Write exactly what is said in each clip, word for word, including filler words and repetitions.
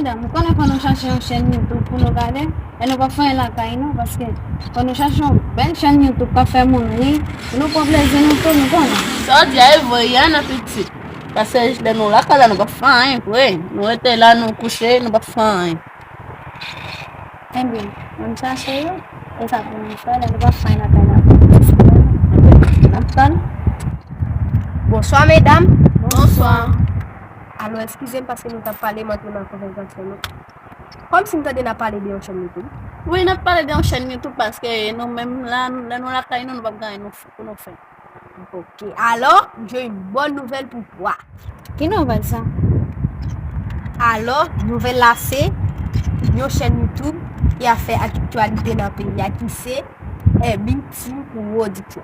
Medam, ou konnen fò nou chache yon chèn YouTube pou nou gade, e nou p ap fè anyen lakay nou, paske fò nou chache yon bèl chèn YouTube k ap fè moun ri, pou nou pran plezi nou tou, nou konnen. Sa w di a e vre, wi, a, pitit. Paske lè nou lakay la, nou p ap fè anyen vre. Nou rete la, nou kouche, nou p ap fè anyen. Ebyen, ann chache yo, e sa pou nou fè, lè nou p ap fè anyen lakay la. N ap tann. Bonswa, medam. Bonswa. Alò, eskize m paske nou t ap pale, m antre nan konvèsasyon nou. Kòmsi m tande n ap pale de yon chèn YouTube. Wi, n ap pale de yon chèn YouTube paske nou menm la, lè nou lakay nou, nou p ap gen anyen nou f- pou nou fè. Ok, alò, j'ai une bonne nouvelle pour toi. Ki nouvèl sa? Alò, nouvèl la se yon chèn YouTube ki ap fè aktyalite nan peyi a ki se Herbie Team Production.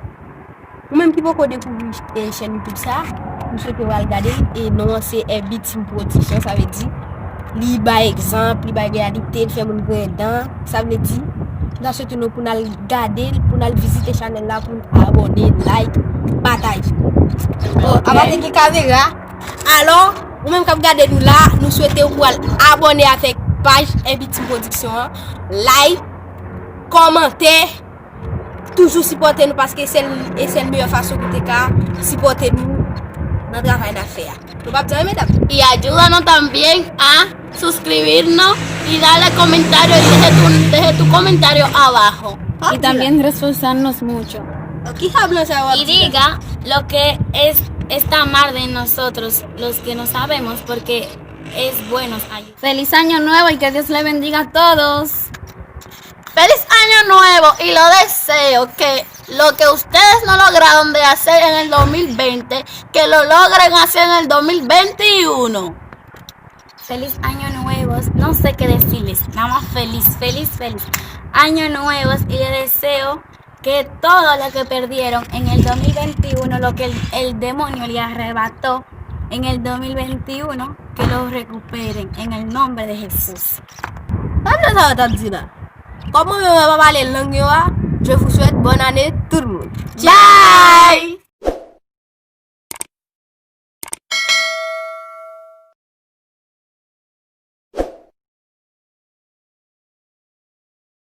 Ou menm ki poko dekouvri e, chèn YouTube sa, m swete w al gade l. E non an se Herbie Team Production, sa vle di li bay egzanp, li bay reyalite, li fè moun griyen dan. Sa vle di, m ta swete nou pou n al gade l, pou n al vizite chanèl la, pou n abòne, like, pataje. Bon, apa te gen kamera. Alò, ou menm k ap gade nou la, nou swete w pou al abòne avèk paj Herbie Team Production an, like, kòmante, toujou sipòte nou paske se l, e se l meyè fason pou te ka sipòte nou nan travay n ap fè a. Nou p ap di anyen, medam? Y ayúdanos también a suscribirnos y darle comentario y deje tu, deje tu comentario abajo. Y también reforzarnos mucho. Ki sa blan sa yo ap di la? Y diga lo que es, está mal de nosotros, los que no sabemos, porque es bueno ayudar. Feliz año nuevo y que Dios le bendiga a todos. Feliz año nuevo y lo deseo que lo que ustedes no lograron de hacer en el dos mil veinte, que lo logren hacer en el dos mil veintiuno. Feliz año nuevo, no sé qué decirles, nada más feliz, feliz, feliz año nuevo y les deseo que todo lo que perdieron en el dos mil veintiuno, lo que el, el demonio le arrebató en el dos mil veintiuno, que lo recuperen en el nombre de Jesús. Sa blan sa yo t ap di la? Kòm mwen menm mwen pa pale lang yo a, je vous souhaite bonne année tout le monde. Ciao!